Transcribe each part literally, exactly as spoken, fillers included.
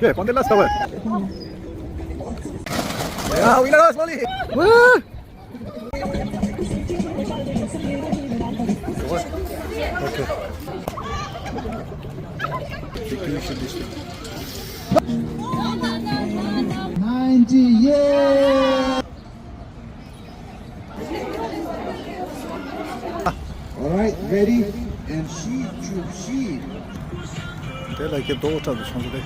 Yeah, content last hour. Yeah, we lost money. Woo! Okay. Ninety, yeah! All right, ready? And she, she. དེ་ལ་ཁྱེད་རྡོག་ཁྲ་དུ་སོང་ཚེ།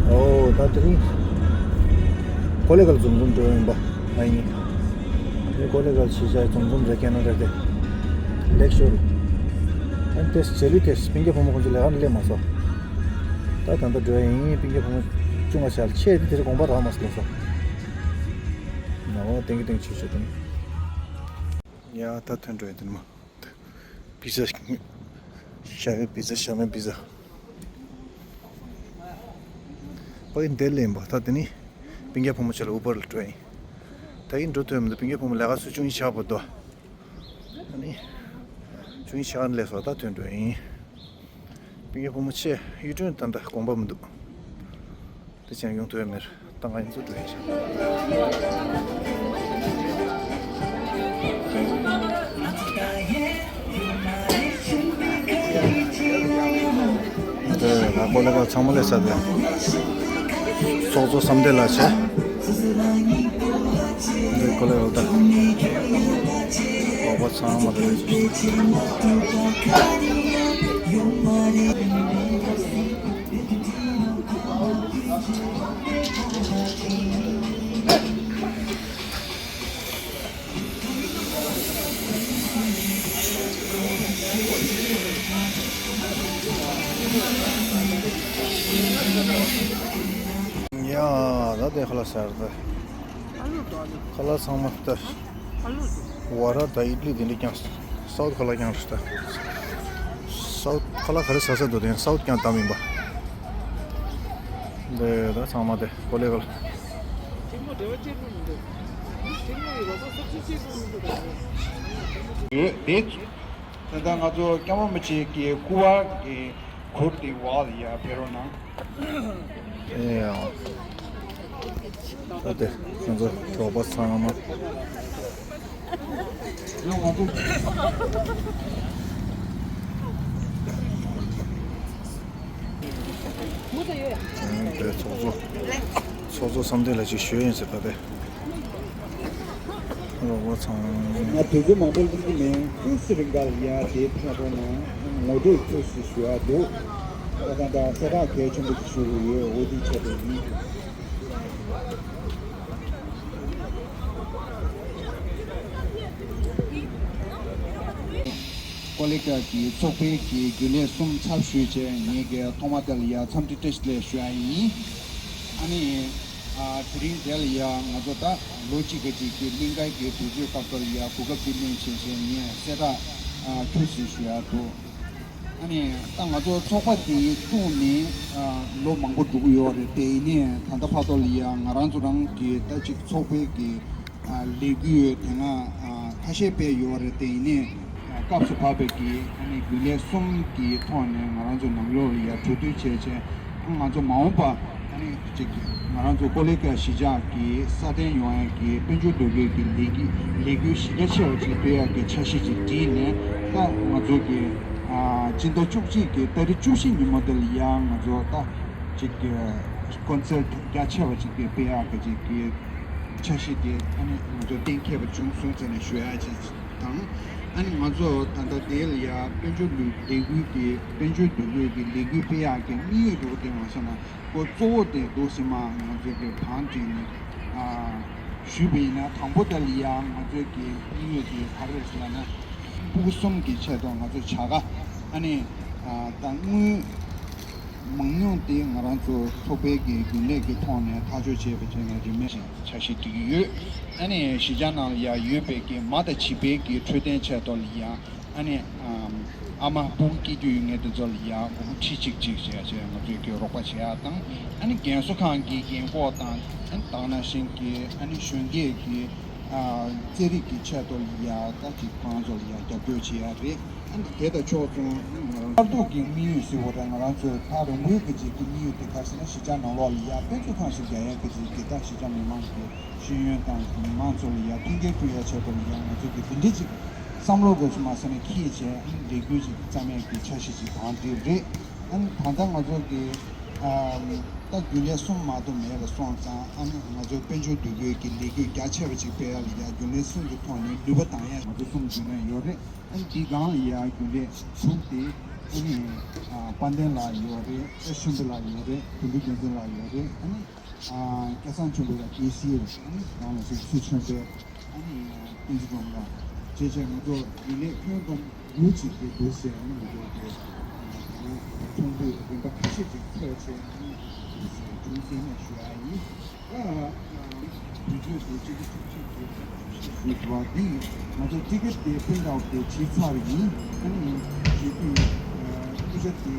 ཨོ་ད་དེ་རིང་ཀོ་ལེ་གལ་འཛོམས་འཛོམས་འགྲོ་ཡིན་པ་ཨ་ཡིན། དེ་ཀོ་ལེ་གལ་ཆེ་ཆ་འཛོམས་འཛོམས་རེ་ཀན་ན་རེ་དེ་ལེགས་ཤོར། ཨན་ཏེས་ཇེ་ལི་ཏེས་སྤུན་ཀྱག་ཕོ་མོ་ཁོང་ཚོ་ལས་ཀ་ནས་སླེབས་མ་སོང་། ད་ད་ལྟ་འགྲོ་ཡ་ཡིན། སྤུན་ཀྱག་ཕོ་མོ་ཆུང་བ་ཆ་ལ་ཆེ་དེ་དེ་རིང་དགོངས་པ་རག་མ་སོང་ལོ་སོང་། ན་འོ་ཏེང་གི་ཏེང་ཆུ་ཆུ་ཏེང་། ཡ་ད་ཐོན་འགྲོ་ཡ་དེ་ནི་མ། པི་ཛ། ཤ་མེད་པི་ཛ། ཤ་མེད་པི་ཛ། པ་ཡིན་དེ་ལེན་པ་ད་དེ་ནི་སྤུན་ཀྱག་ཕོ་མོ་ཆ་ལ་ཨུ་བར་ལ་འགྲོ་ཡིན། ད་ཡིན་འགྲོ་ཐོན་མི་འདུག་སྤུན་ཀྱག་ཕོ་མོ་ལས་ཀ་སུ་ཆུང་ཡིན་ཆགས་པ་དོ། ཨ་ནི་ཆུང་ཡིན་ཆགས་ནས་ལས་སོ་ད་ཐོན་འགྲོ་ཡིན། སྤུན་ཀྱག་ཕོ་མོ་ཆེ་གཡུ་སྒྲོན་ད་ལྟ་དགོངས་པ་མི་འདུག་དེ་ཅང་ཡོང་ཐུབ་ཡ་མེད། ད་ང་ཡིན་ཚུལ་འགྲོ་ཡིན་ཤག་འདི་ལ་ཀོ་ལེ་གལ་ཚང་མ་ལས་ས་དེ། ཚོགས་གཙོ་བསམ་གཏན་ལགས་བྱས། འདི་ཀོ་ལེ་གལ་ད། རོགས་པ་ཚང་མ་དེ་རེད། ཡ། ད་དེ་ཁ་ལག་ཟེར་ད། ཁ་ལག་ཚང་མ་ད། ཝ་ར་ད་ཨིཌ་ལི་དེ་འདྲ་རྐྱང་། སའུཐ་ཁ་ལག་རྐྱང་རེད་ད། སའུཐ་ཁ་ལག་ག་རེ་ཟ་ས་འདུག་དེ་སའུཐ་རྐྱང་དམ་ཡིན་པ། འདི་ད་ཚང་མ་དེ་ཀོ་ལེ་གལ། ཡོད་དེ། ད་ལྟ་ང་ཚོ་སྐྱབས་མགོན་རིན་པོ་ཆེ་གི་སྐུ་པར་གྱི་གུར་དེ་འོག་ལ་ཡར་ཕེབས་རོགས་གནང་། ཨེ་ཡ། ད་དེ་ང་ཚོ་རོགས་པ་ཚང་མ། ཡང་ང་ཚོ། དེ་ཚོགས་གཙོ། ཚོགས་གཙོ་བསམ་གཏན་ལགས་ཅིག་ཞུ་ཡིན་ཟེར་ད་དེ། རོགས་པ་ཚང་། ང་དུས་ཚོད་མང་པོ་ལྷག་གི་མེད། ཏོག་ཙམ་རིང་ག་ལ་ཡར་དེ་ཕེབས་རོགས་གནང་། ངོ་སྤྲོད་ཏོག་ཙམ་ཞུ་ཡ་འདུག་ཨ་ད་ད་གསལ་བསྒྲགས་གལ་ཆེན་པོ་ཞིག་ཞུ་གི་ཡོད། འོ་དེ་ཆེད་དུ་ཡིན། ཀོ་ལེ་གལ་གྱི་ཚོགས་པའི་གི་རྒྱུན་ལས་གསུམ་ཚབ་ཞུས་བྱས་ངེད་ཀྱི་ཐོག་མ་དེ་ལ་ཡ་འཚམས་འདྲི་བཀྲ་ཤིས་བདེ་ལེགས་ཞུ་ཡ་ཡིན། ཨ་ནི། ཨ་དེ་རིང་དེ་ལ་ཡ་ང་ཚོ་ད་ལོ་གཅིག་གི་རྗེས་ཀྱི་གླིང་ཁའི་གི་དུས་ཚོད་སྐབས་དེ་ལ་ཡ་གོ་སྐབས་འདི་ལེན་བྱས་བྱས་ངས་གསལ་བསྒྲགས་ཨ་ཁྱོད་ཚོས་ཞུ་ཡ་འདུག་ཨ་ནི་ད་ང་ཚོ་ཚོགས་པ་འདི་བཙུགས་ནས་ཨ་ལོ་མང་པོ་འགྲོ་གི་ཡོད་རེད། དེ་ཡིན་ནའི་ད་ལྟ་བར་དུ་ལ་ཡ་ང་རང་ཚོ་རང་གི་ད་ཅིག་ཚོགས་པའི་གི་ཨ་ལས་འགུལ་དེ་སྔ་ཨ་ཁ་ཤས་སྤེལ་ཡོད་རེད། དེ་ཡིན་ནའི་ཨ་སྐབས་སུ་བབས་པའི་གི་ཨ་ནི་རྒྱུན་ལས་གསུམ་གི་ཐོག་ནས་ང་རང་ཚོ་ནང་ལོགས་ལ་ཡ་གྲོས་བསྡུར་བྱས་བྱས་ང་ཚོ་མ་འོངས་པ་ཨ་ནི་ཅིག་ང་རང་ཚོ་ཀོ་ལེ་གལ་གཞིས་ཆགས་ཀྱི་སྲ་བརྟན་ཡོང་ཡ་གི་དཔལ་འབྱོར་འདུ་འགོད་ཀྱི་ལས་ཀྱི་ལས་འགུལ་གཞི་རྒྱ་ཆེ་བ་ཅིག་སྤེལ་ཡ་གི་འཆར་གཞི་ཅིག་བསྒྲིགས་ནས་ད་ང་ཚོ་གི་ཨ་སྤྱི་ཟླ་བཅུ་གཅིག་གི་ཏ་རིག་བཅུ་བཞི་ཉིན་མོ་དེ་ལ་ཡང་ང་ཚོ་ད་ཅིག་ཀོན་སར་ཊི་རྒྱ་ཆེ་བ་ཅིག་སྤེལ་ཡག་གི་ཅིག་གི་འཆར་གཞི་དེ་ཨ་ནི་ང་ཚོ་གཏན་འཁེལ་བ་བྱུང་སོང་ཟེར་ནས་ཞུ་ཡག་ཅིག་དང་། ཨ་ནི་ང་ཚོ་ད་ལྟ་དེ་ལ་ཡ་དཔལ་འབྱོར་ལས་འགུལ་གྱི་དཔལ་འབྱོར་འདུ་འགོད་ཀྱི་ལས་འགུལ་སྤེལ་ཡག་གི་དམིགས་ཡུལ་རོགས་དེ་མ་སོང་ན་ཁོ་གཙོ་བོ་དེ་འདུག་སེ་མ་ང་ཚོ་གི་བང་བསྒྲིགས་ནས་ཨ། ཞུས་པ་ཡིན་ན་དང་པོ་དེ་ལ་ཡང་ང་ཚོའི་གི་དམིགས་ཡུལ་དེ་ག་རེ་རེད་ཟེར་ན། ཕྲུ་གུ་གསུམ་གྱི་ཆེད་དུ་ང་ཚོ་བྱ་དགའ་ ཨ་ནི་ད་དངུལ་མང་ཉུང་དེ་ང་རང་ཚོ་ཚོགས་པའི་གི་རྒྱུན་ལས་ཀྱི་ཐོག་ནས་ཐག་གཅོད་བྱས་པ་བྱས་ནས་རིན་མེད་ཅིག་འཆར་གཞི་སྒྲིག་གི་ཡོད། ཨ་ནི་གཞིས་ཆགས་ནང་ལ་ཡང་ཡོད་པའི་གི་མ་དང་བྱིས་པའི་གི་འཕྲོད་བསྟེན་ཆེད་དུ་ལ་ཡང་ཨ་ནི་ཨ་མ་བུ་སྐྱེ་རྒྱུ་ཡོད་མཁན་དེ་ཚོ་ལ་ཡང་སྒོར་མོ་ཁྲི་གཅིག་གཅིག་བྱས་བྱས་ང་ཚོས་ཀྱི་རོགས་པ་བྱེད་ཡག་དང་། ཨ་ནི་རྒན་གསོ་ཁང་གི་རྒན་གོག་དང་ཨ་ནི་དེ་ནང་བཞིན་གྱི་ཨ་ནི་གཞོན་སྐྱེས་ཀྱི་ཨ་རྩེད་རིགས་ཀྱི་ཆེད་དུ་ལ་ཡང་ད་ཅིག་ཁོང་ཚོ་ལ་ཡང་རྒྱབ་སྐྱོར་བྱེད་ཡག་རེད། ཨ་ནི་དེ་དང་ཕྱོགས་མཚུངས་ཨ་ནི་ང་རང་གསར་གཏོད་ཀྱི་དམིགས་ཡུལ་ཟེར་བ་རེད། ང་རང་ཚོའི་ད་རང་འགུལ་གྱི་ཅིག་གི་དམིགས་ཡུལ་དེ་ག་ཟེར་ན་གཞིས་ཆགས་ནང་ལོགས་ལ་ཡང་དཔེ་མཛོད་ཁང་ཞིག་རྒྱག་ཡག་གི་ཅིག་གི་ད་གཞིས་ཆགས་མི་མང་གི་ཤེས་ཡོན་དང་མང་ཚོགས་ལ་ཡང་མཐུན་རྐྱེན་བསྐྲུན་ཡག་ཆེད་དུ་ལ་ཡང་ང་ཚོ་གི་དེ་འདྲའི་ཅིག་བསམ་བློ་དགོས་སུ་མ་ཟད་ནས་འཁྱེར་བྱས་ལས་འགུལ་ཅིག་བརྩམས་ཡག་གི་འཆར་གཞི་ཅིག་དང་འབྲེལ་རེད། ཨ་ནི་ད་ལྟ་ང་ཚོ་གི་ཨ་ད་རྒྱུན་ལས་གསུམ་མ་གཏོགས་མེད་པ་སོང་ཙང་ཨ་ནི་ང་ཚོའི་དཔལ་འབྱོར་འདུ་འགོད་ཀྱི་ལས་འགུལ་རྒྱ་ཆེ་བ་ཅིག་སྤེལ་ཡག་ལ་ཡང་རྒྱུན་ལས་གསུམ་གྱི་ཐོག་ནས་ནུས་པ་འདང་ཡག་ང་ཚོ་གསུམ་རྒྱུན་ལས་ཡོད་རེད། ཨ་ནི་འདི་སྒང་ལ་ཡང་རྒྱུན་ལས་དྲུག་དེ་ཨ་ནི་ཨ་དཔལ་ལྡན་ལགས་ཡོད་རེད། ཨ་ཆེན་པོ་ལགས་ཡོད་རེད། དོན་གྲུབ་རྒྱལ་མཚན་ལགས་ཡོད་རེད། ཨ་ནི་ཨ་སྐལ་བཟང་ཆོས་འཕེལ་ལགས་ཀེ་སི་ཨེ་རེད། ཨ་ནི་ང་ལ་སོགས་སུ་ཆོས་འཕེལ། ཨ་ནི་བསྟན་འཛིན་སྒྲོལ་མ་ལགས་བཅས་བྱས་ང་ཚོ་རྒྱུན་ལས་ཁྱོན་བསྡོམས་དགུ་ཅིག་གི་འདུག་ཟེར། ཨ་ནི་ང་ཚོ་གི་ཚོགས་འདུ་རིམ་པ་ཁ་ཤས་ཅིག་ཚོགས་བྱས། ཨ་ནི་འདུག་ཟེར་ཁྲིམས་སྲིད་ནས་ཞུ་ཡག་ཡིན། ཨ་དུས་ཚོད་དེ་གཅིག་གི་ཚོགས་ཆེན་དེ་ཞུས་པ་འདི་ང་ཚོ་ཊི་ཀེ་ཊི་དེ་པིན་ཊི་ཨའུཊ་དེ་བྱས་ཚར་ཡིན། ཨ་ནི་ཞུས་དུས་སྐུ་ཚབ་དེ་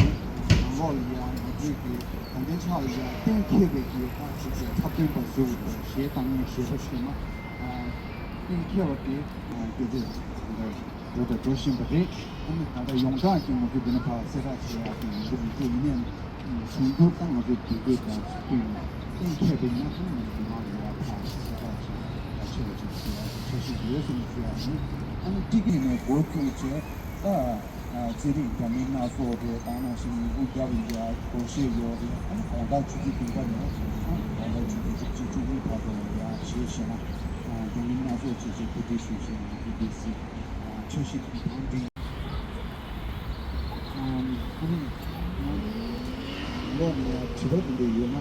ནང་ལོགས་ལ་ཡང་ང་ཚོས་ཀྱི་དྲང་བདེན་ཕྱག་ལ་ཡང་གཏན་འཁེལ་བའི་གི་ཁག་ཅིག་གི་ཐབས་བརྟན་པ་བཟོ་དགོས་པའི་གཞས་བཏང་ནས་གཞས་པ་ཞུས་ན། གཏན་འཁེལ་བ་དེ་སྐད་ཆ་འདི་འདྲ་འགྲོ་དང་འགྲོ་བཞིན་པ་རེད། ཨ་ནི་ད་ལྟ་ཡོངས་གྲགས་ཀྱི་ང་ཚོ་འདི་ནས་ཕར་གསལ་བསྒྲགས་བྱེད་ཡག་གི་ཡོང་གི་མི་འདུག་ཡིན་ནའི་གཞུང་སྒྱུར་དང་ང་ཚོའི་དུས་ཚོད་དང་བསྟུན་ནས་གཏན་འཁེལ་བ་ཡིན་ན་ཨ་ནི་ང་ཚོ་མི་མང་ལ་ཡང་ཕར་གསལ་བསྒྲགས་བྱེད་ཡག་ཆེ་བ་ཅིག་བྱེད་ཡག་གི་འཆར་གཞི་ཡོད་ཟེར་ནས་ཞུ་ཡག་ཡིན། ཨ་ནི་ཊི་ཀེ་ཊི་ནས་འགོ་བཙུགས་བྱས་ད། རྩེད་རིགས་འདྲ་མིན་སྣ་ཚོགས་རེད། དེ་ནང་བཞིན་ཡི་གུ་རྒྱབ་ཡ་སྒོར་གཞས་ཡོད་རེད། ཨ་ནི་དགོང་དག་ཆུ་ཚོད་བདུན་པ་ནས་ཨ་ནི་དགོང་དག་ཆུ་ཚོད་བཅུ་གཅིག་བཅུ་གཉིས་བར་དུ་ལ་ཡ་གཞས་བཤད་ན་འདྲ་མིན་སྣ་ཚོགས་བྱས་བྱས་གོ་སྒྲིག་ཞུས་བྱས་ཡི་གུ་འདི་སྲིད་འཆར་གཞི་དང་འབྲེལ། ཨ་ནི་ལོག་ནས་ཡ་དྲི་བ་འདི་འདྲ་ཡོད་ན།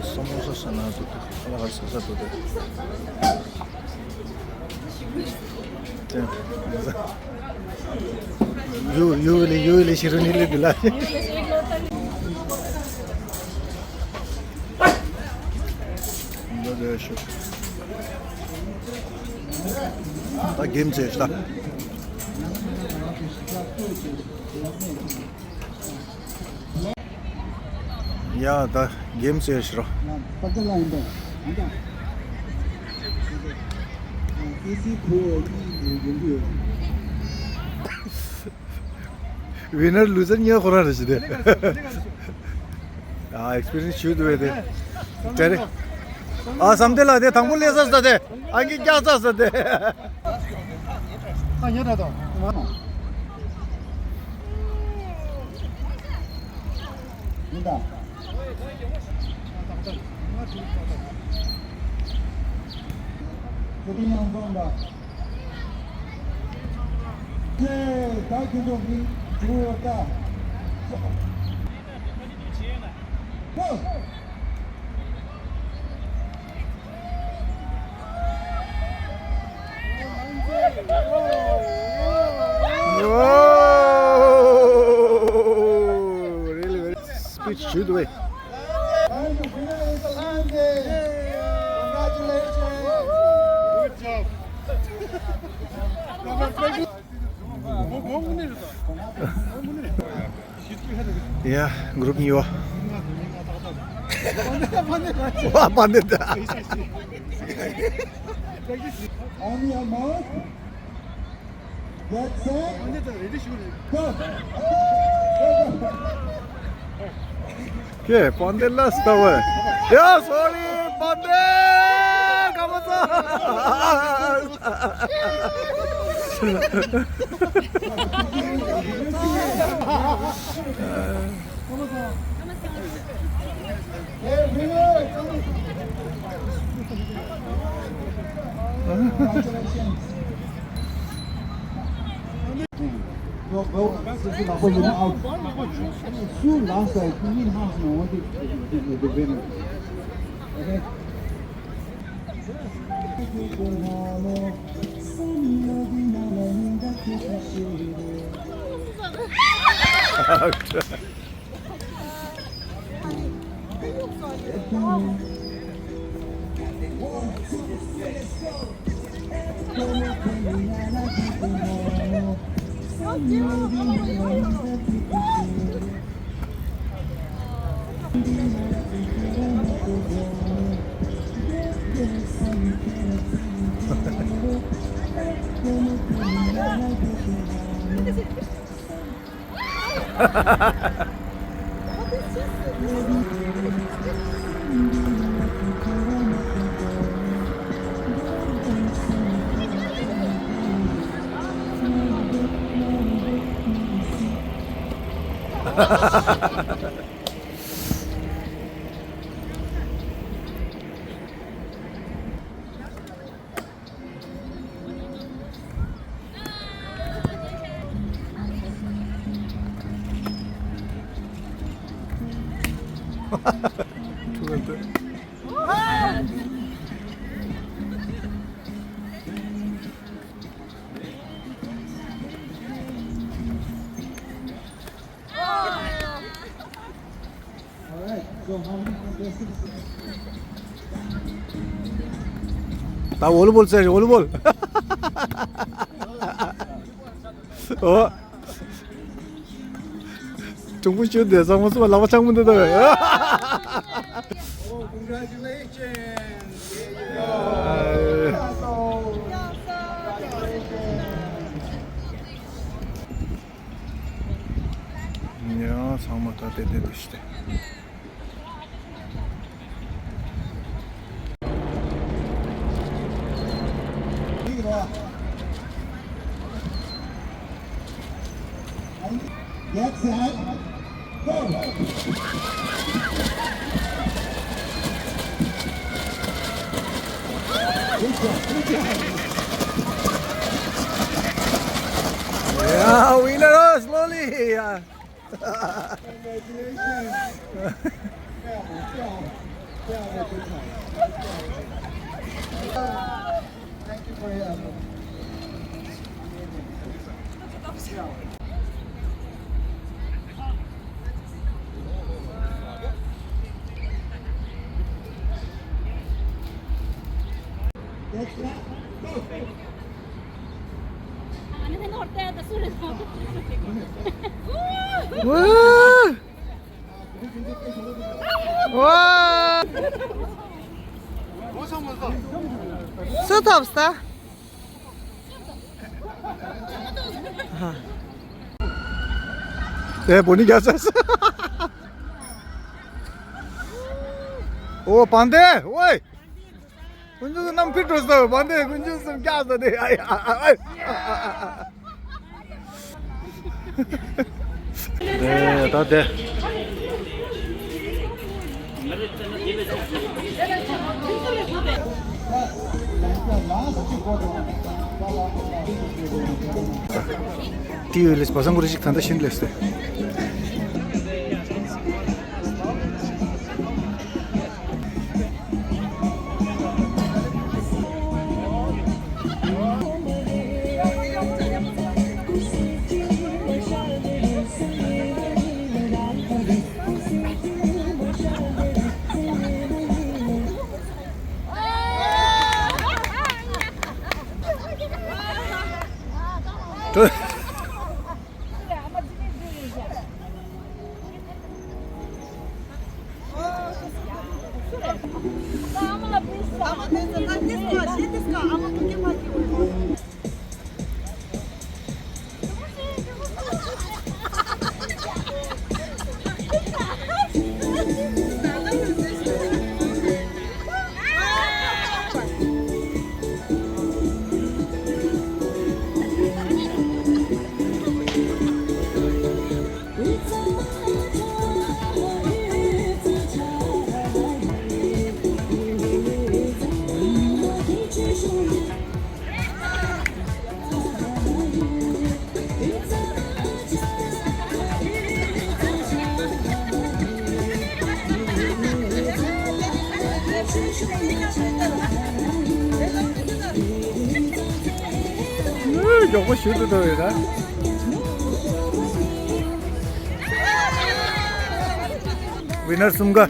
སོ་མོ་སོ་ས་ན་དུ་དུ་ཁོ་ལ་ཧར་ས་ས་དུ་དུ། ཡུ་ཡུ་ལི་ཡུ་ལི་ཤི་རུ་ནི་ལི་དུ་ལ། འདི་འདྲ་ཞིག་ད་གེམ་ཚེ་ཤ། ཡ་ད་གེམ་ཚེ་ཤ་རོ། ཝི་ནར་ལུ་ཛར་གཉིས་ཁོ་རང་རེད་ཟེར་ཏེ། ཨ་ཨེག་སི་པི་རི་ཡན་སི་ཞུ་འདུག་པས་དེ། དེ་རེད། ཨ་བསམ་གཏན་ལགས་དེ་དང་པོ་སླེབས་ས་ཟེར་ཏེ། ཨ་ངས་སྐྱག་ཚ་ཟེར་ཏེ། ཨ་ཉེ་འདྲ་དང་། ཡིན་ད། ཁྱེད་ཀྱི་ཡང་འཛོམས་པ། ཁྱེད་ད་ཁྱེད་ཚོ་གི་འགྲོ་ད། ཧོ། Really very speech shoot way. Good job. ཡ། གུ་རུབ་གཉིས་པ། བ་པ་འདི་ད། On your mark. Get set. Go. ཁྱེད་པན་ཌེ་ལ་སྟ་བ། ཡ་སོ་རི་པན་ཌེ་ཀ་མ་ཚ། Congratulations. Your vote is in the out. Soon last time, two and a half now, what did they win? Okay. ད་ཝོ་ལི་བོལ་རྩེད་རེད། ཝོ་ལི་བོལ། ཨོ། གྲུང་པོ་ཞུ་བསྡད་ཚང་མ་སུ་ལ་ལག་པ་འཆང་མི་འདུག་ད། ཡང་ཚང་མ་ད་དེ་དེ་དུ་ཤི་སྟེ། Get set, go! Good job, good job. Yeah, winner, oh, slowly. Yeah. Congratulations. Yeah, yeah, yeah, good time. Thank you for your effort. ཝུ། ཝུ། སུ་ཐོབ་ས། ཨེ་བོ་ནི་རྒྱ་ས། ཨོ་བན་དེ་ཝེ། ཀུན་སྤྱོད་རྣམ་ཕི་འགྲོ་ས་བན་དེ། ཀུན་སྤྱོད་སེམས་སྐྱག་ས་དེ། ཨ་ཡ་ཨ་ཡ། ཨེ་ད་དེ། ཏི་ཡོད་ལེས་པ་སང་གོ་རེ་ཞིག་ད་ལྟ་ཤིན་ལེས་ཏེ། མགྱོགས་པོ་ཞུ་ཏུ་འགྲོ་ཡོད་ད། ཝི་ནར་གསུམ་ཀ།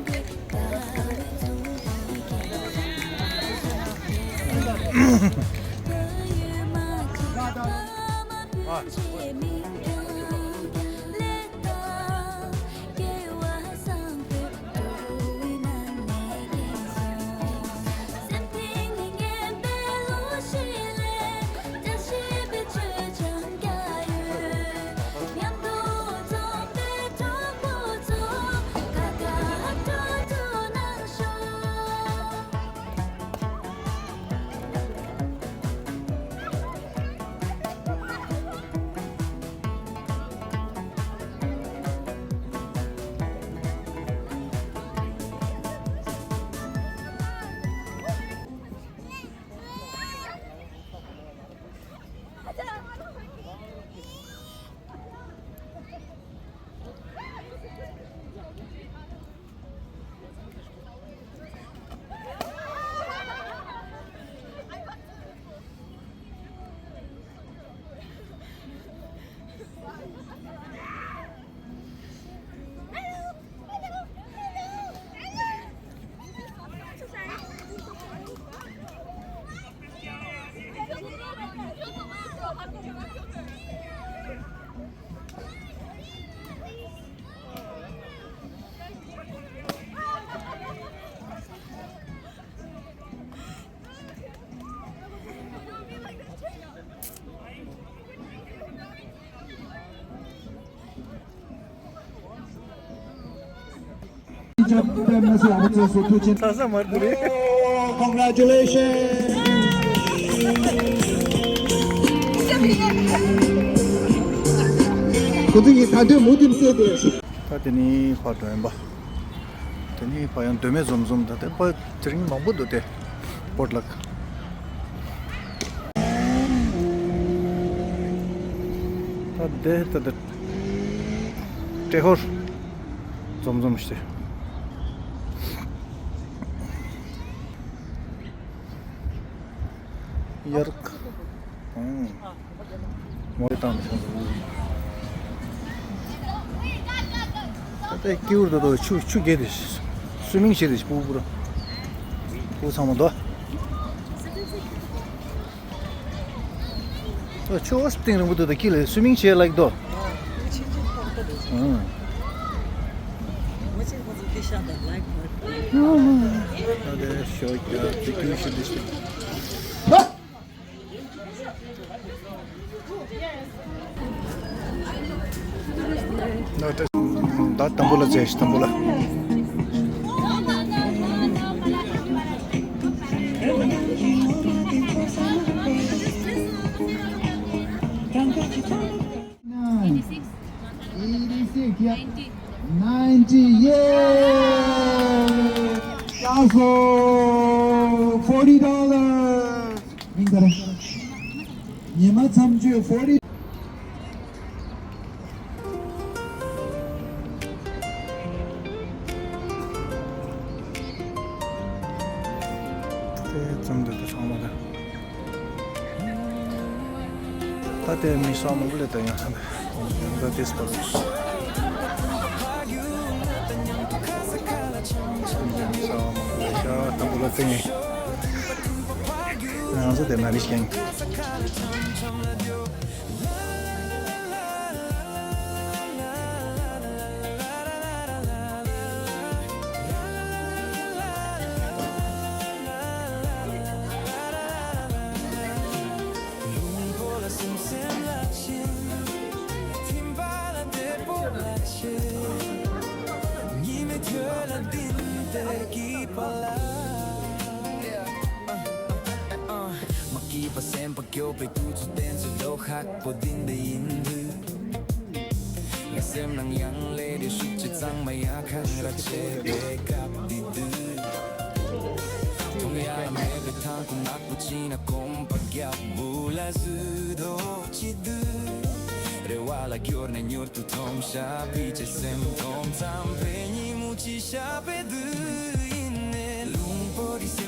ས་ས་མར་དུ་རེད། Congratulations. ཁོ་ཚོ་ཡི་ད་དུང་མུ་མཐུད་བསད་དེ། ད་དེ་ནི་ཕར་འགྲོ་ཡིན་པ། དེ་ནི་ཕར་ཡང་མདོ་སྨད་འཛོམས་འཛོམས་ད་ལྟ་ཕར་དེ་རིང་མང་པོ་འདུག་སྟེ། པོར་ཊི་ལག་ད་དེ་ད་ལྟ་ཏྲེ་ཧོར་འཛོམས་འཛོམས་ཤིག་ཡར་ཁ། ཨང་། མོ་རེ་བཏང་ནས་བྱུང་སོང་། ད་ལྟ་ཀེའུར་ད་དོ་ཆུ་ཆུ་རྒྱས་ཏེ། སུའི་མིང་བྱས་ཏེ་སྤུ་སྤུ་ར། སྤུ་ཚང་མ་དོ། ཆུ་འོ་སྟེང་རིང་པོ་དུ་ད་ཀི་ལ་སུའི་མིང་བྱས་ལགས་དོ། ཨང་། ད་ལྟ་ཞོགས་ཀྱི་ཀེའུ་ཞིག་འདི་ཞིག་ད་དང་པོ་ལ་བཙལ་ཞིག་དང་པོ་ལ། Eighty-six. Eighty-six, yeah. Ninety. Ninety, yeah. ལགས་སོ། Forty dollars. མིང་ག་རེ། ཉི་མ་མཚམས་གཅོད་forty། དེ་ཙམ་དུ་དུ་སོང་བ་དང་། ད་ལྟའི་མི་སོགས་མང་པོ་ལས་ད་ཡང་ཧམ་ད་ལྟའི་སྤོར་ས་མང་པོ་ལས་ཤ་དང་པོ་ལ་བརྩི་ངེས། ང་ཚོ་དེ་མ་རིག་ཀྱང་། མ་སྐྱིད་པ་སེམས་པ་སྐྱོ་བའི་དུས་ཚོད་དེ་ཚོ་ལོ་ཁག་པོ་འདི་འདི་ཡིན་དུས། ངའི་སེམས་ནང་ཡང་ལས་དེ་ཤུགས་ཆེ་གཙང་མ་ཡ་ཁང་ར་ཆེ་བའི་སྐབས་འདི་དུས། མཐོང་ཡ་ལ་མེད་པའི་ཐང་ཁུ་ནག་པོ་ཅི་ན་གོམ་པ་རྒྱབ་བུ་ལ་ཟུ་དོག་ཅི་དུས། རེ་བ་ལ་སྐྱོར་ནས་མྱུར་དུ་མཐོང་ཤ་པི་ཅེ་སེམས་མཐོང་ཙམ་པའི་ཉིན་མོ་ཅི་ཤ་པའི་དུས་ཡིན་ནས་ལུང་པོ་རི་སེ།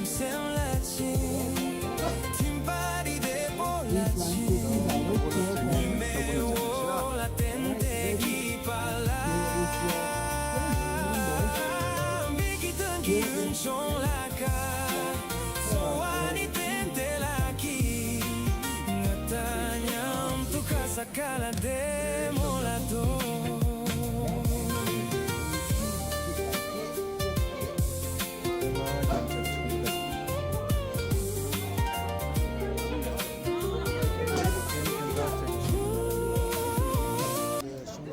ཤིང་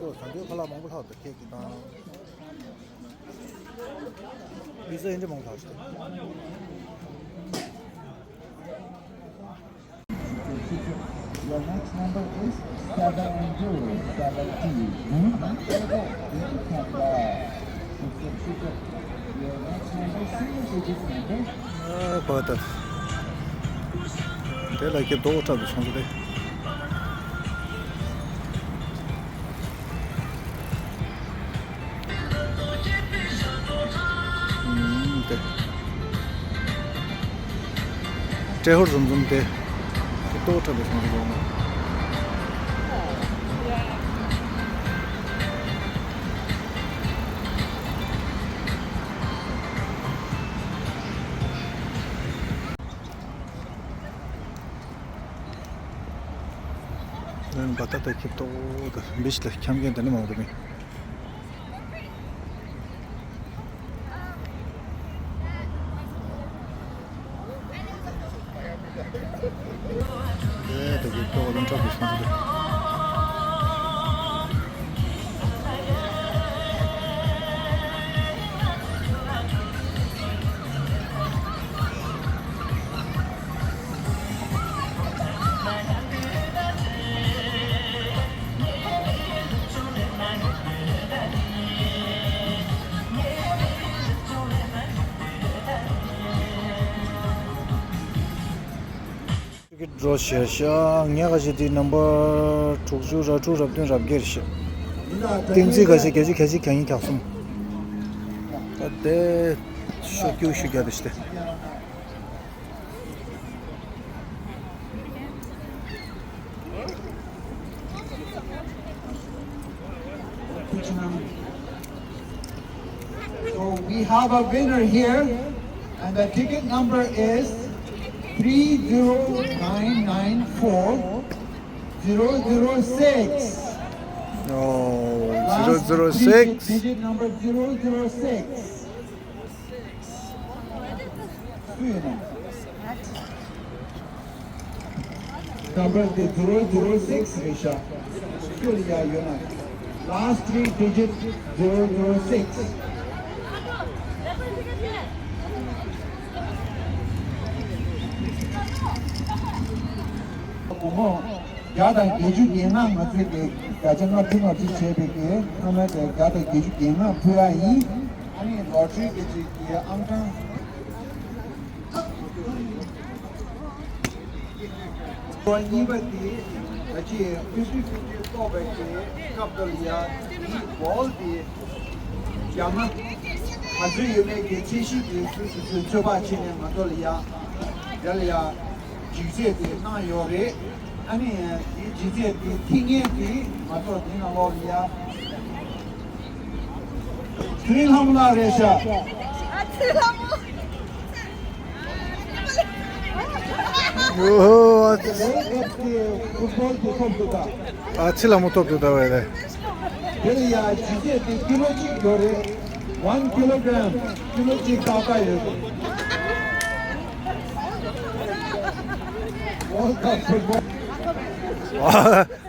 ཏོག་ད་དུང་ཁ་ལག་མང་པོ་ལྷག་འདུག་ཁྱེད་ཀྱི་དང་། མི་ཚོ་ཡིན་འདྲ་མང་པོ་ལྷག་ཤག Your next number is seven zero seven two. Your next number is single digit number. ཨ་བ་ད། དེ་ལ་ཁྱེད་རྡོག་འཁྲབ་ཏུ་སོང་ཚེ། ཨུམ། དེ། ཏྲེ་ཧོར་འཛོམས་འཛོམས་དེ། དེ་རྡོག་འཁྲབ་ཏུ་སོང་ཚེ་ལོག་ན། ཨན་བ་ད་ད་ཁྱེད་ཏོ་ད་བིཆ་ལ་འཁྱམ་མཁན་དེ་ནི་མང་པོ་མེད། ཨེ་ད་ཁྱེད་ཏོ་ད་འཁྲབ་པའི་སོང་ཚེ། འགྲོ་ཞེས་ཤག་ངས་ག་ཞིག་དེ་ནམ་བར་དྲུག་ཅུ་ར་དྲུག་ར་བདུན་ར་བརྒྱད་རེད་ཤག་ཏིང་ཙི་ག་ཞིག་བརྒྱད་ཅུ་གྱ་གཅིག་གྱ་གཉིས་གྱ་གསུམ། ད་དེ་ཤོག་ཀྱུ་ཤོག་རྒྱ་དེ་ཤི་དེ། So we have a winner here, and the ticket number is three zero nine nine four zero zero six. Oh, last zero zero six. Digit, digit number zero zero six. Number zero zero six རེད་ཤག་སུ་ལ་ཡ་ཡོད་ན། Last three digit zero zero six. བུ་མོ་བརྒྱ་དང་བརྒྱད་ཅུ་གྱ་ལྔ། ང་ཚོས་དེ་བརྒྱ་ཆ་ལྔ་བཅུ་ལྔ་བཅུ་བྱས་པའི་གི་ཚང་མ་དེ་བརྒྱ་དང་བརྒྱད་ཅུ་གྱ་ལྔ་ཕུལ་ཡ་ཡིན། ཨ་ནི་ལོ་ཊ་རི་གི་ཅིག་གི་ཨང་གྲངས། གཉིས་པ་དེ་ད་ཅི་ཕི་ཕི་ཕི་ཕི་ཐོབ་པའི་གི་སྐབས་དེ་ལ་ཡ་དེའི་བོལ་དེ་རྒྱ་མ་ག་ཚོད་ཡོད་མེད་ཀྱི་ཚད་གཞི་དེ་སུ་སུ་ཚོད་ཚོད་དཔག་བྱས་ནས་ང་ཚོ་ལ་ཡ་དེ་ལ་ཡ་ལྗིད་ཚད་དེ་གནང་ཡོད་རེད། ཨ་ནི་དེའི་ལྗིད་ཚད་དེ་ཐིག་ངེས་དེ་ང་ཚོ་དེ་ནང་ལོགས་ལ་ཡ། ཚེ་རིང་ལྷ་མོ་ལགས་རེད་ཤག་ཨ་ཚེ་རིང་ལྷ་མོ། ཨོ། ཨ་ཚེ་ལྷ་མོ་ཐོབ་འདུག་ད། དེ་ལ་ཡ་ལྗིད་ཚད་དེ་ཀི་ལོ་གཅིག་ཡོད་རེད། One kilogram. ཀི་ལོ་གཅིག་ཏག་ཏག་ཡོད་འདུག World Cup football.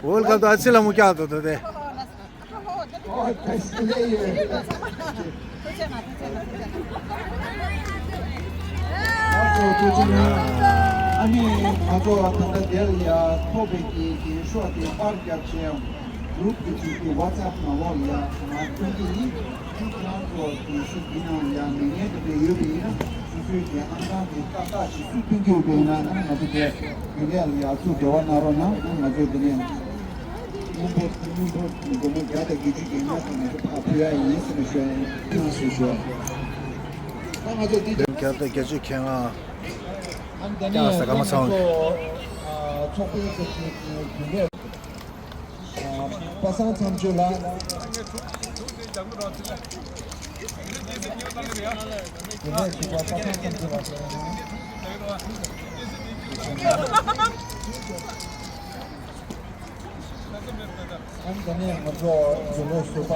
World Cup ད་ཨ་ཚེ་ལྷ་མོ་བཀྱག་འདུག་ད་དེ། ཨོ་ཐེངས་ཀི་ལེ་ཡོད། ཨ་ཚོ་ཐུགས་རྗེ་གནང་། ཨ་ནི་ང་ཚོ་ད་ལྟ་དེར་ཡ་ཐོབ་པའི་གི་རྒྱན་ཤོག་དེ་པར་རྒྱབ་བྱས་ཡང་གུ་རུབ་ཀྱི་ཅིག་གི་ཝ་ཚབ་ནང་ལོགས་ལ་ཡ་ང་སྟོན་གྱི་ཡིན། ཁྱེད་རང་ཚོ་གི་ཤུགས་འདི་ནང་ལ་ཡ་མི་ངན་དེ་འདྲ་ཡོད་པ་ཡིན་ན་སོ་སོའི་གི་ཨང་གྲངས་དེ་ཏག་ཏག་ཅིག་སུས་སྟོན་གྱི་ཡོད་པ་ཡིན་ན་ཨ་ནི་ང་ཚོ་དེ་རྒྱུན་ལས་ལ་ཡ་ཚུར་འབྲེལ་བ་གནང་རོགས་གནང་། ཨ་ནི་ང་ཚོས་དེ་ནས། བརྒྱ་དང་བརྒྱད་ཅུ་གྱ་ལྔ་ཁྱེད་རང་ཚོ་ཕར་ཕུལ་ཡ་ཡིན་ཟེར་ནས་ཞུ་ཡ་ཡིན། ཁྱེད་རང་ཚོས་ཞུ་ཡ། ད་ང་ཚོ་འདི་བརྒྱ་དང་བརྒྱད་ཅུ་གྱ་ལྔ། ཨ་ནི་ད་ནས་ཡང་ང་ཚོ་ཚོགས་པའི་ཚོགས་ཆེན་གྱི་རྒྱུན་ལས་པ་སངས་མཚམས་གཅོད་ལགས། རྒྱུན་ལས་ཞུ་བ་པ་སངས་མཚམས་གཅོད་ལགས་ཟེར་བ་ཡིན། ང་ཚོ་ ད་ནས་ང་ཚོ་རྒྱུན་ལས་ཟུར་པ་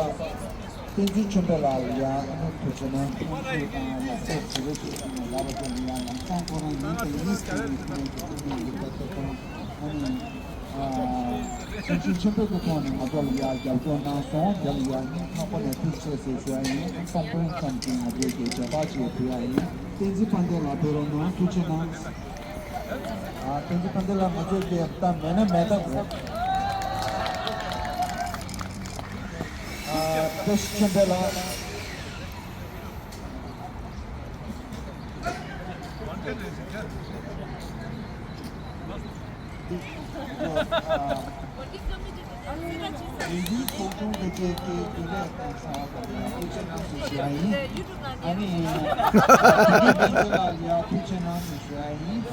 བསྟན་འཛིན་ཆོས་འཕེལ་ལགས་ལ་ཡང་ཐུགས་རྗེ་ཆེ་གནང་། ཁོང་ཚོས་དང་ལག་བསྟར་བྱེད་རོགས་བྱེད་ཟེར་ནས་ལབ་པ་དེ་ལ་ཡང་ལམ་སང་ཁོ་རང་ཡིན་དང་ཡིན་ཟེར་ནས་ཁོང་ཚོས་ཐུགས་སྣང་ཡོད་པ་དེ་དང་། ཨ་ནི། ཨ། བསྟན་འཛིན་ཆོས་འཕེལ་གྱི་ཐོག་ནས་ང་ཚོ་ལ་ཡང་རྒྱབ་སྐྱོར་གནང་སོང་། དེ་ལ་ཡང་སྙིང་ཐག་པ་ནས་ཐུགས་རྗེ་ཆེ་ཟེར་ཞུ་ཡ་ཡིན། ཨ། སང་ཕོད་ཙམ་གྱི་ང་ཚོས་ཀྱི་མཇལ་ཁ་ཅིག་ཕུལ་ཡ་ཡིན། བསྟན་འཛིན་དཔལ་ལྡན་ལགས་ཕེབས་རོགས་གནང་། ཐུགས་རྗེ་གནང་། ཨ། བསྟན་འཛིན་དཔལ་ལྡན་ལགས་ང་ཚོ་གི་ད་མེད་ན་མེད་ད་དགོས། ཨ། བཀྲ་ཤིས་ཆོས་འཕེལ་ལགས། ཨ། དེ་རིང་ཚོགས་ཆུང་གི་བཅས་ཀྱི་རྒྱུན་ལས་ཁང་ཚང་མ་ལ་ཐུགས་རྗེ་གནང་ཞེས་ཞུ་བ་ཡིན། ཨ་ནི། དེ་རིང་ཚོགས་ཆུང་ལ་ཡང་ཐུགས་རྗེ་གནང་ཞེས་ཞུ་བ་ཡིན།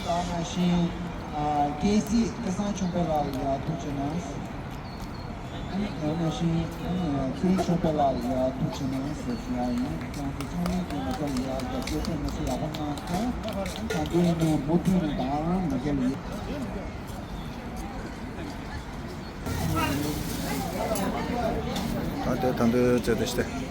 ད་ནང་བཞིན། ཨ། སྐྱེས་གཟིགས་སྐལ་བཟང་ཆོས་འཕེལ་ལགས་ལ་ཡང་ཐུགས་རྗེ་གནང་། ཨ་ནི་ད་ནང་བཞིན། ཨ་ནི་ཚེ་རིང་ཆོས་འཕེལ་ལགས་ལ་ཡང་ཐུགས་རྗེ་གནང་ཞེས་ཞུ་བ་ཡིན། ཁོང་ཚོ་ཚང་མས་ཀྱིས་ང་ཚོ་ལ་ཡང་རྒྱབ་སྐྱོར་ཐེངས་མ་གཅིག་ཡག་པོ་གནང་སོང་། ད་དུང་ནས་མུ་མཐུད་ནས་ད་ང་ཚོ་ལ་ཡང་། ད་ལྟའི་ད་ལྟའི་བྱས་ཏེ་སྟེ།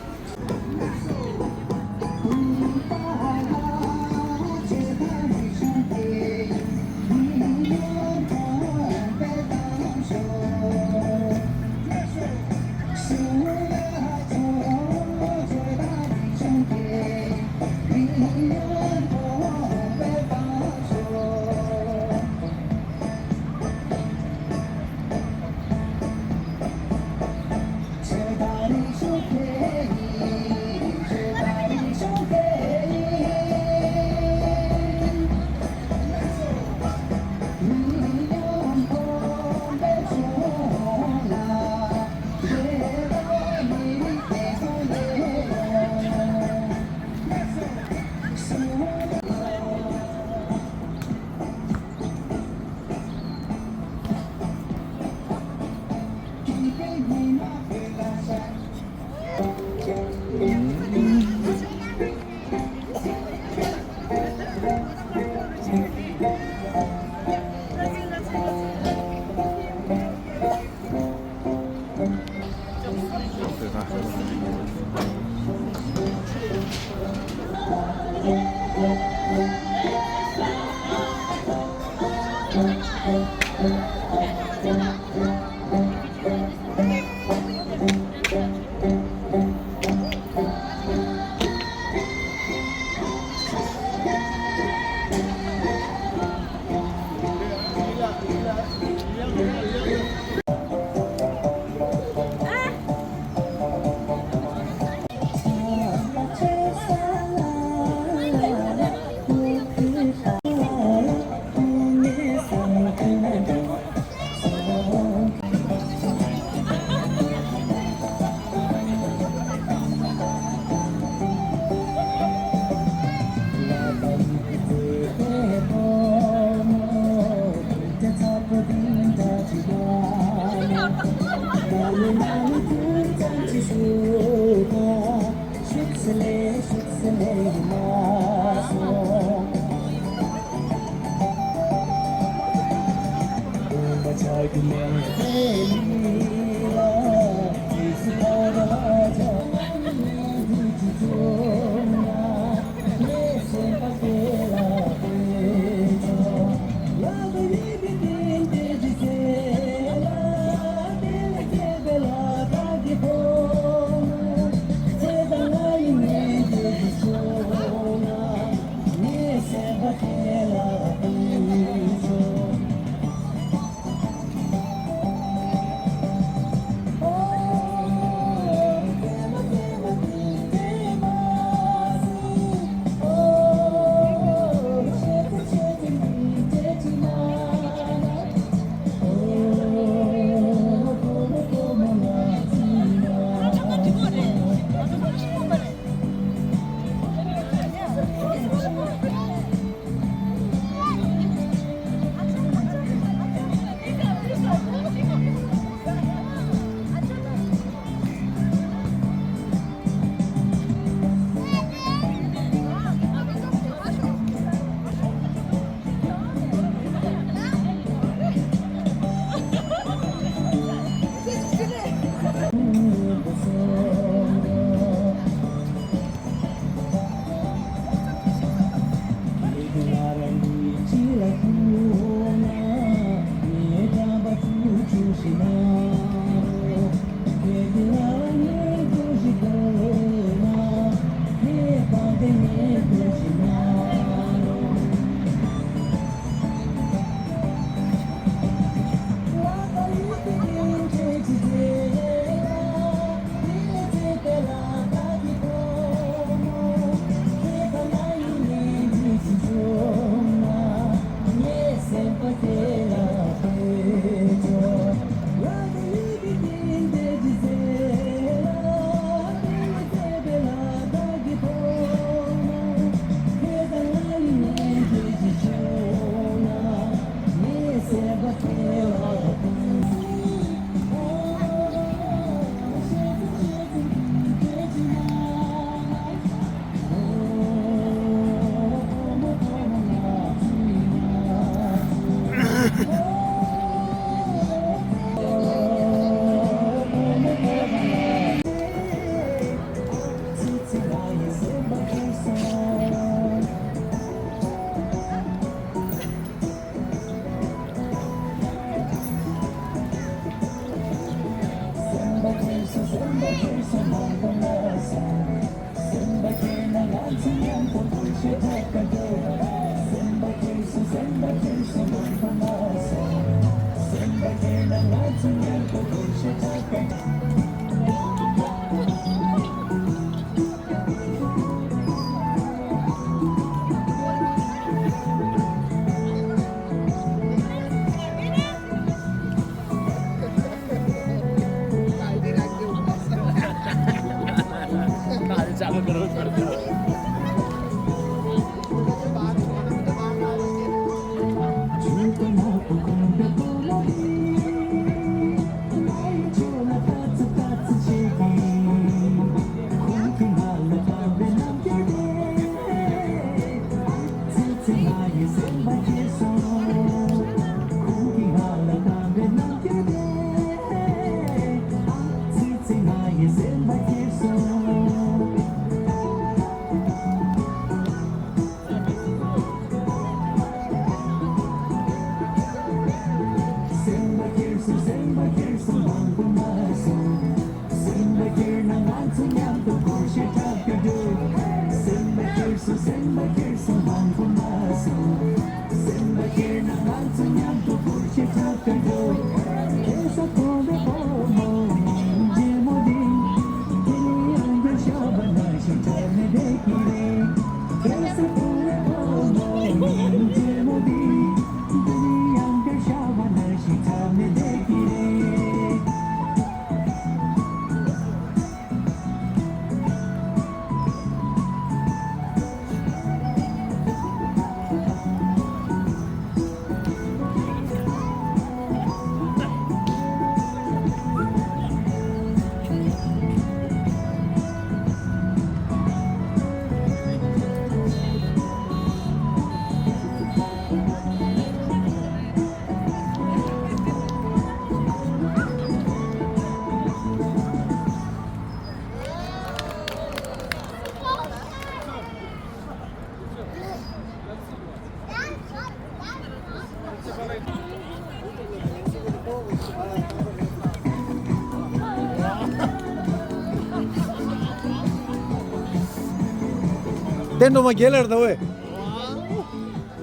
བསྟན་སྒྲོལ་མ་རྒྱལ་ལ་རེད་ད་ཝེ།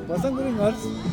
བ་སང་ཀུ་རི་ངར།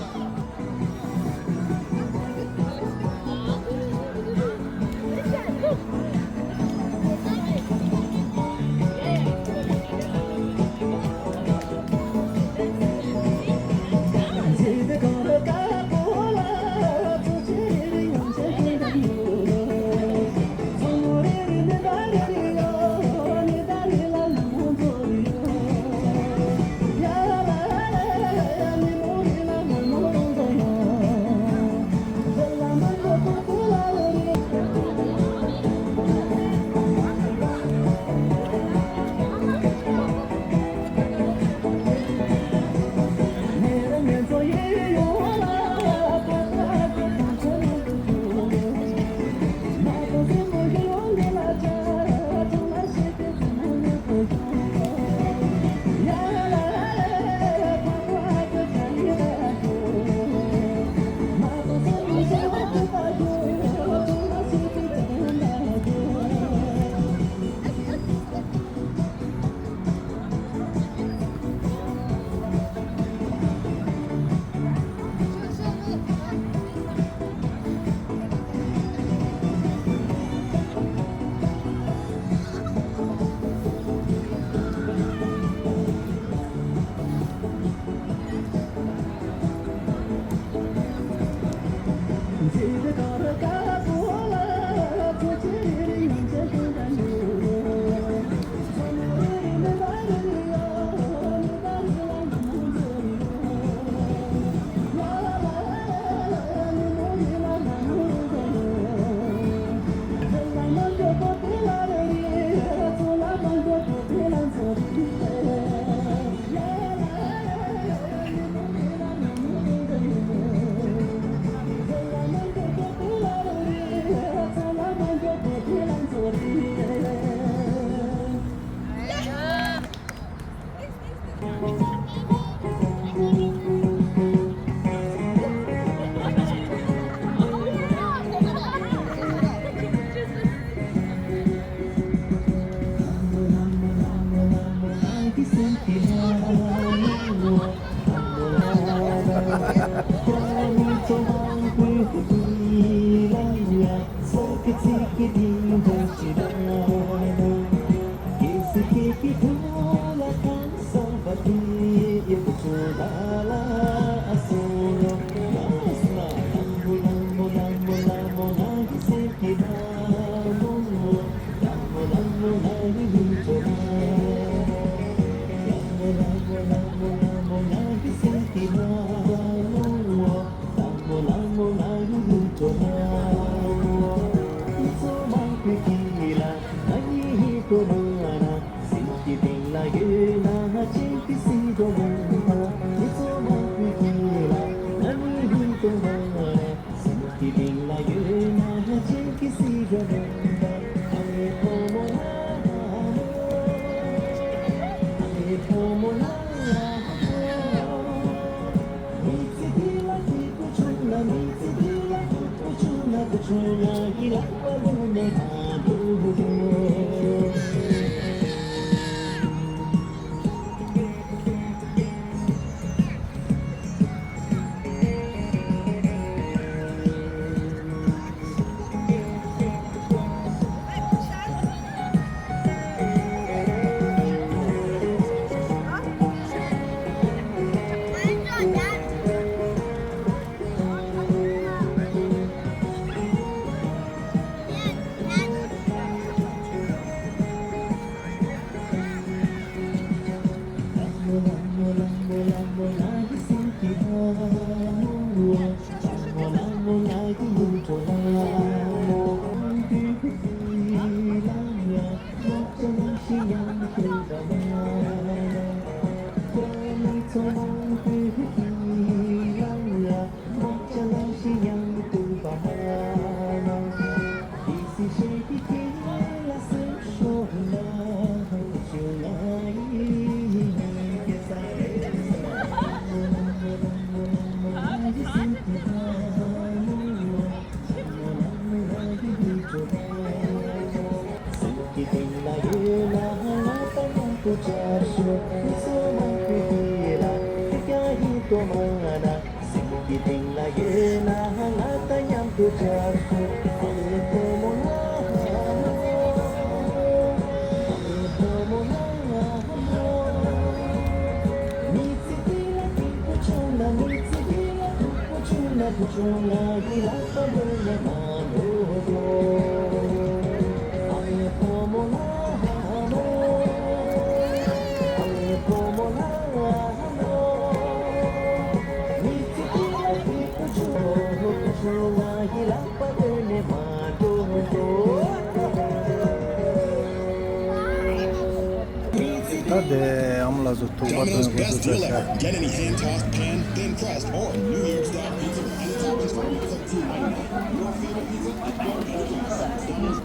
ད་དེ་ཨ་མ་ལགས་སུ་ཐུག་པ་Domino's དོན་དགོས་Best སུ་Deal Ever. ཆ། Get any hand tossed, pan, thin crust, or New York style pizza with any toppings from only seventeen ninety-nine. Your favorite pizza at Domino's.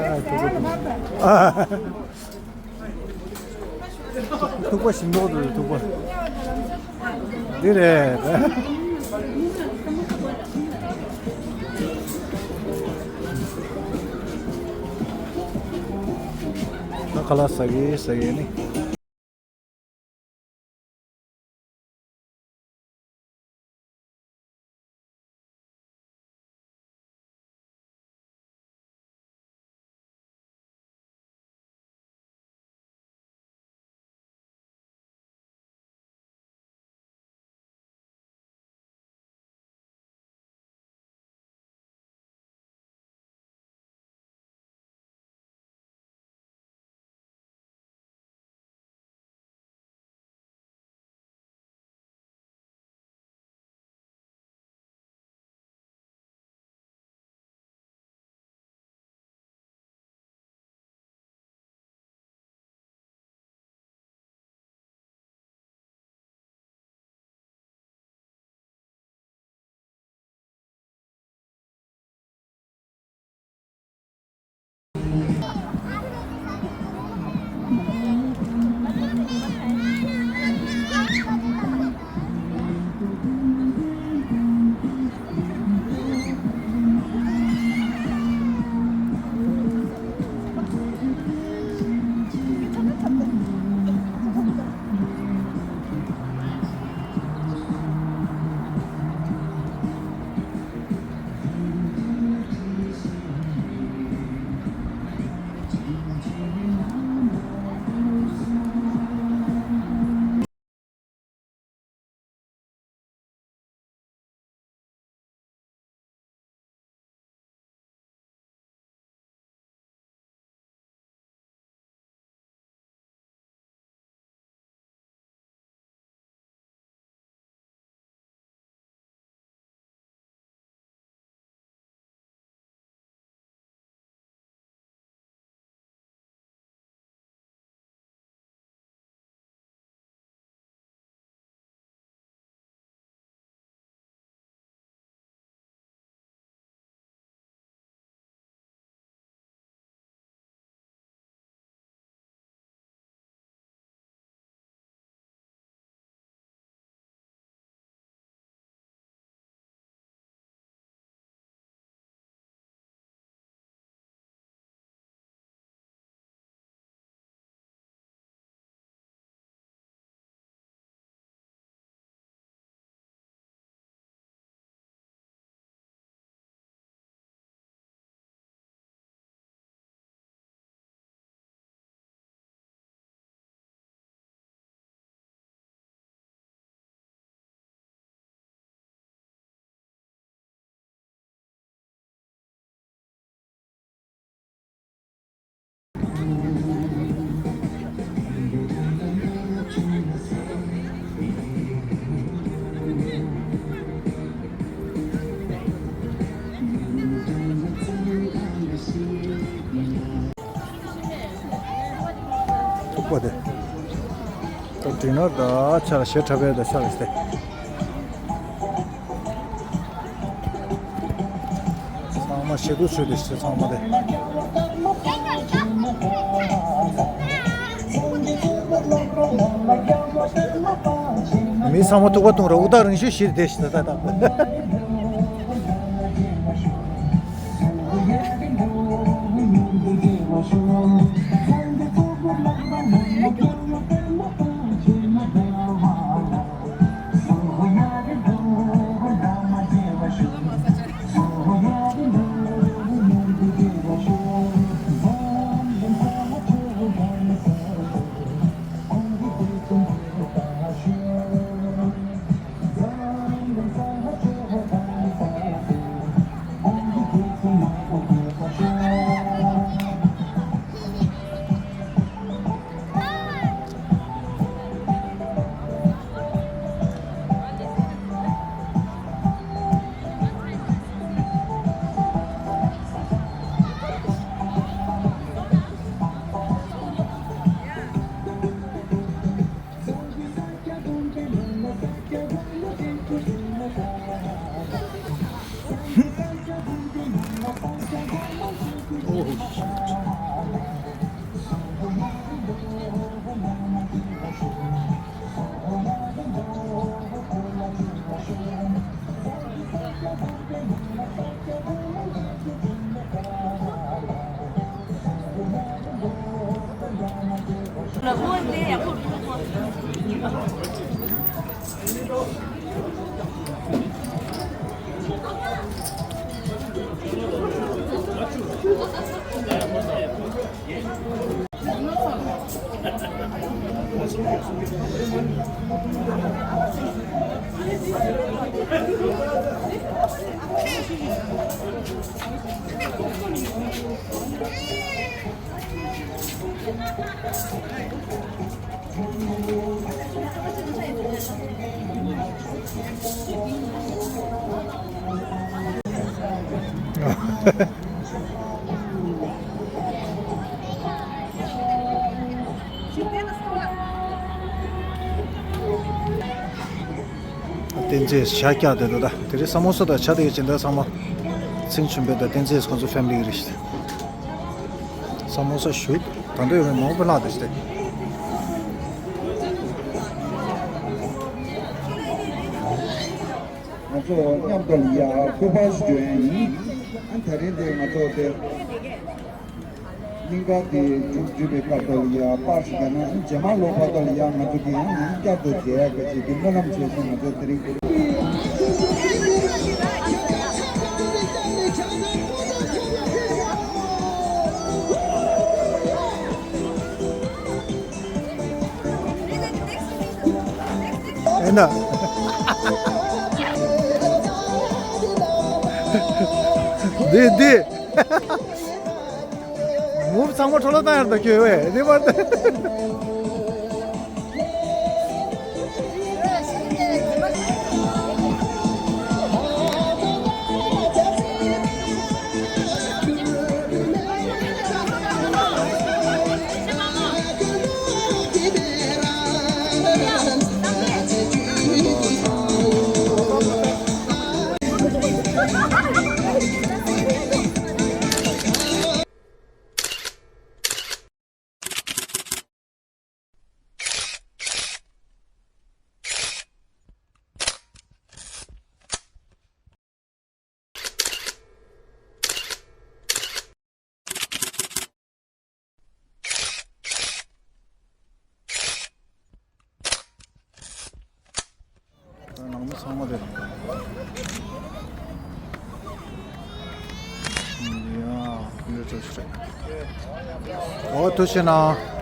ཨ། ཐུག་པ་ཐུག་པ། ཐུག་པ་ཞིམ་མདོག་འདུག་ཐུག་པ། འདི་རེད། ད་ཁ་ལག་ཟ་གི་ཟ་གི་ནི། པོ་དེ། ད་འདི་ནོར་ད་ཆ་ལ་ཞེ་ཁྲ་བའི་ད་ཆ་ལ་སྟེ། ཚང་མ་ཞེ་སྡུག་ཆུ་དེ་ཞེ་ཚང་མ་དེ། མི་ཚང་མ་ཐུག་པ་གཏོང་ར་ཨུ་ད་རིང་ཤོས་ཞིག་དེ་ཞེ་ད་ད། བསྟན་འཛིན་ཤ་རྒྱགས་དེ་འདུག་ད་དེ་རིང་ས་མོ་ས་དང་ཆ་དེ་གི་སྦྱིན་བདག་ཚང་མ་ཚིང་ཆུན་པེ་དང་བསྟན་འཛིན་ཁོང་ཚོ་ཕེ་མི་ལི་གི་རེད། ས་མོ་ས་ཞུ་ད་འདོད་ཡོད་མེད་མང་པོ་ལྷག་དེ་ཞིག་སྟེ། ང་ཚོ་མཉམ་དུ་ཡར་སྐུ་པར་ཞིག་འཇོན་ཡིན། ཨ་ད་རིང་དེ་ང་ཚོ་དེ་གླིང་ག་དེ་མཇུག་བསྒྲིལ་བའི་སྐབས་དུ་ཡར་པར་ཞིག་བརྒྱབ་ན་རྗེས་མ་ལོ་བར་དུ་ཡར་ང་ཚོ་དེ་ཡང་ཡང་བསྐྱར་དུ་མཇལ་ཡག་གི་ཆེད་དུ་སྨོན་ལམ་བྱས་སོང་། ང་ཚོ་དེ་རིང་ཨེ་ན། འདི་འདི། མུ་ཚང་མ་འཕྲོ་བརླག་བཏང་ཡར་ད་ཁྱོད་བས་འདི་བར་ད། ནང་མི་ཚང་མ་དེ། ཡ། འོ་ཐུགས་རྗེ་གནང་།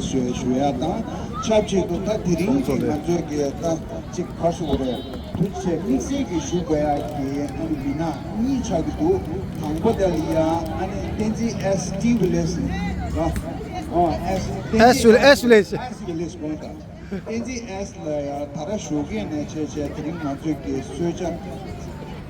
ཞུ་ཞུ་ཡ་དང་ཆབས་ཅིག་ཏུ། ད་དེ་རིང་གི་ང་ཚོའི་གི་ད་ཅིག་ག་རེ་ཞུ་དགོས་རེད། ཐུགས་རྗེ་ཆེ། དམིགས་བསལ་གྱི་ཞུ་དགོས་ཡ་གི་ཨ་ནི་མི་སྣ་གཉིས་ཆགས་ཀྱི་འདུག་དང་པོ་དེ་ལ་ཡ་ཨ་ནི་བསྟན་འཛིན་ཨེས་ཊི་ཝི་ལེཇ་ཟེར། ཨ་ཨེས་ཨེས་ཝི་ལེཇ། ཨེས་ཝི་ལེཇ། ཨེས་ཝི་ལེཇ་དགོངས་དག་བསྟན་འཛིན་ཨེས་ལ་ཡ་ད་ར་ཞོགས་ཀས་ནས་བྱས་བྱས་དེ་རིང་ང་ཚོའི་གི་གསོལ་ཇ་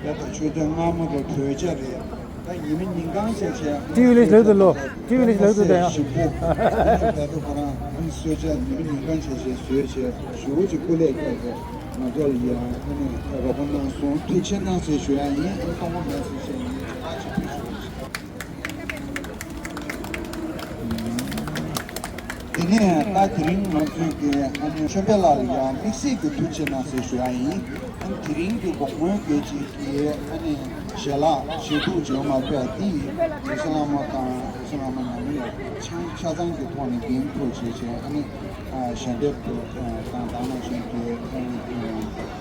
ཡ་ད་མཆོད་ཇ་མངར་མོ་དང་གོས་ཆ་རེད། ད་ཉི་མ་ཉིན་གང་བྱས་བྱས་ཊི་ཝི་ལེཇ་ལོས་དུ་ལོ། ཊི་ཝི་ལེཇ་ལོས་དུ་དེ་ཡང་ཞིམ་པོ་ད་དུ་ཁོ་རང་གསོལ་ཇ་ཉི་མ་ཉིན་གང་བྱས་བྱས་བཟོས་བྱས་ཞོགས་ཀྱི་སྐུ་ལས་བསྐྱལ་ཏེ་ང་ཚོ་ལ་ཡ་ཨ་ནི་རོགས་པ་གནང་སོང་། ཐུགས་རྗེ་གནང་ཟེར་ཞུ་ཡ་ཡིན། ཨ་ནི་སྟོང་པ་མེད་ཟེར་བྱས་ངས་ཁྱེད་རང་ཆེད་མངགས་ཞུ་བ་ཞིག་དེ་ནས་ད་དེ་རིང་ང་ཚོས་ཀྱི་ཨ་ནི་ཆོས་འཕེལ་ལགས་ལ་ཡང་དམིགས་བསལ་གྱི་ཐུགས་རྗེ་གནང་ཟེར་ཞུ་ཡ་ཡིན། ཨ་ནི་དེ་རིང་གི་དགོང་མོའི་རྒྱལ་སྤྱིའི་གི་ཨ་ནི་ཞལ་ལག་ཞལ་ཐུག་བྱེད་མ་ཕེབས་འདི་རྗེ་བཙུན་བླ་མ་དང་རྗེ་བཙུན་བླ་མ་ནང་མི་ལ་ཆ་ཆ་ཚང་གི་ཐོག་ནས་འགན་ཐོག་བྱས་བྱས་ཨ་ནི་ཞལ་འདེབས་དང་དེ་ནང་བཞིན་གྱི་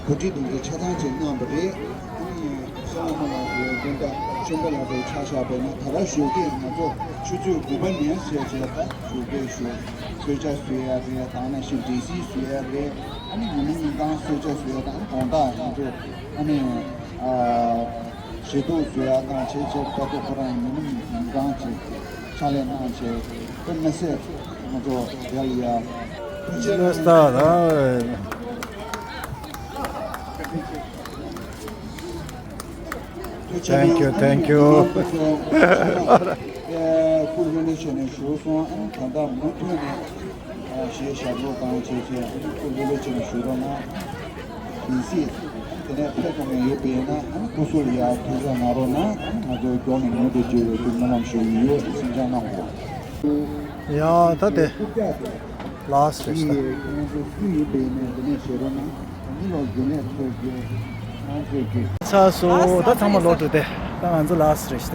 གོ་སྒྲིག་དེ་ཚོ་ཆ་ཚང་བྱས་གནང་བ་རེད། ཨ་ནི། བསོད་ནམས་ལགས་ཀྱི་སྐུ་ཟླ་ཆོས་འཕེལ་ལགས་ཀྱི་ཆ་བཞག་པ་ཡིན་ན་ད་ར་ཞོགས་ཀས་ང་ཚོ་ཆུ་ཚོད་དགུ་པ་ནས་བྱས་བྱས་ད་ཞོགས་ཀས་ཞོགས་གསོལ་ཇ་བཟོ་ཡ་རེད། དེ་ནང་བཞིན་འབྲས་སིལ་བཟོ་ཡ་རེད། ཨ་ནི་ཉི་མ་ཉིན་གང་གསོལ་ཇ་བཟོ་ཡ་དང་དགོང་དག་ང་ཚོ་ཨ་ནི་ཞལ་ཐུག་བཟོ་ཡ་དང་བྱས་བྱས་ད་ཚོ་ཁོ་རང་ཉི་མ་ཉིན་གང་བྱས་ཕྱག་ལས་གནང་བྱས་དཔེ་མི་སྲིད་ང་ཚོ་དེ་ལ་ཡ། Thank you, thank you. སྐུ་ལྷོད་ལྷོད་བྱས་ནས་བཞུགས་སོང་། ཨ་ནི་ད་ལྟ་མུ་མཐུད་ནས་གཞས་ཞབས་བྲོ་དང་བྱས་བྱས་ཨ་ནི་སྐུ་ལྷོད་ལྷོད་བྱས་ནས་བཞུགས་རོགས་གནང་། གལ་སྲིད་ཨ་ནི་དེ་ནས་ཕེབས་ཐུབ་མཁན་ཡོད་པ་ཡིན་ན་ཨ་ནི་སྐུ་གཟུགས་ལ་ཡར་ཐུགས་རྗེ་གནང་རོགས་གནང་། ཨ་ནི་ང་ཚོའི་མགྱོགས་ནས་མྱུར་དུ་མཇལ་བའི་སྨོན་ལམ་ཞུ་ཡི་ཡོད། སེམས་ཅན་གནང་དགོས། ཡ་ད་དེ་ལཱསི་རེད་ཤག་ཚར་སོང་། ད་ཚང་མ་ལོག་འགྲོ་དེ། ད་ང་ཚོ་ལཱསི་རེད་ཤག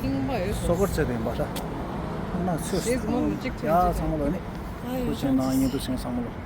Oh my god, སོ་སྐོར་བྱས་ཏེ་ཡིན་པ་ད། ན་ཚོས། ཡ་ཚང་མ་ལོག་ནི། ཁུ་ཆེན་ནང་ཉིན་དུ་ཚང་མ་ལོག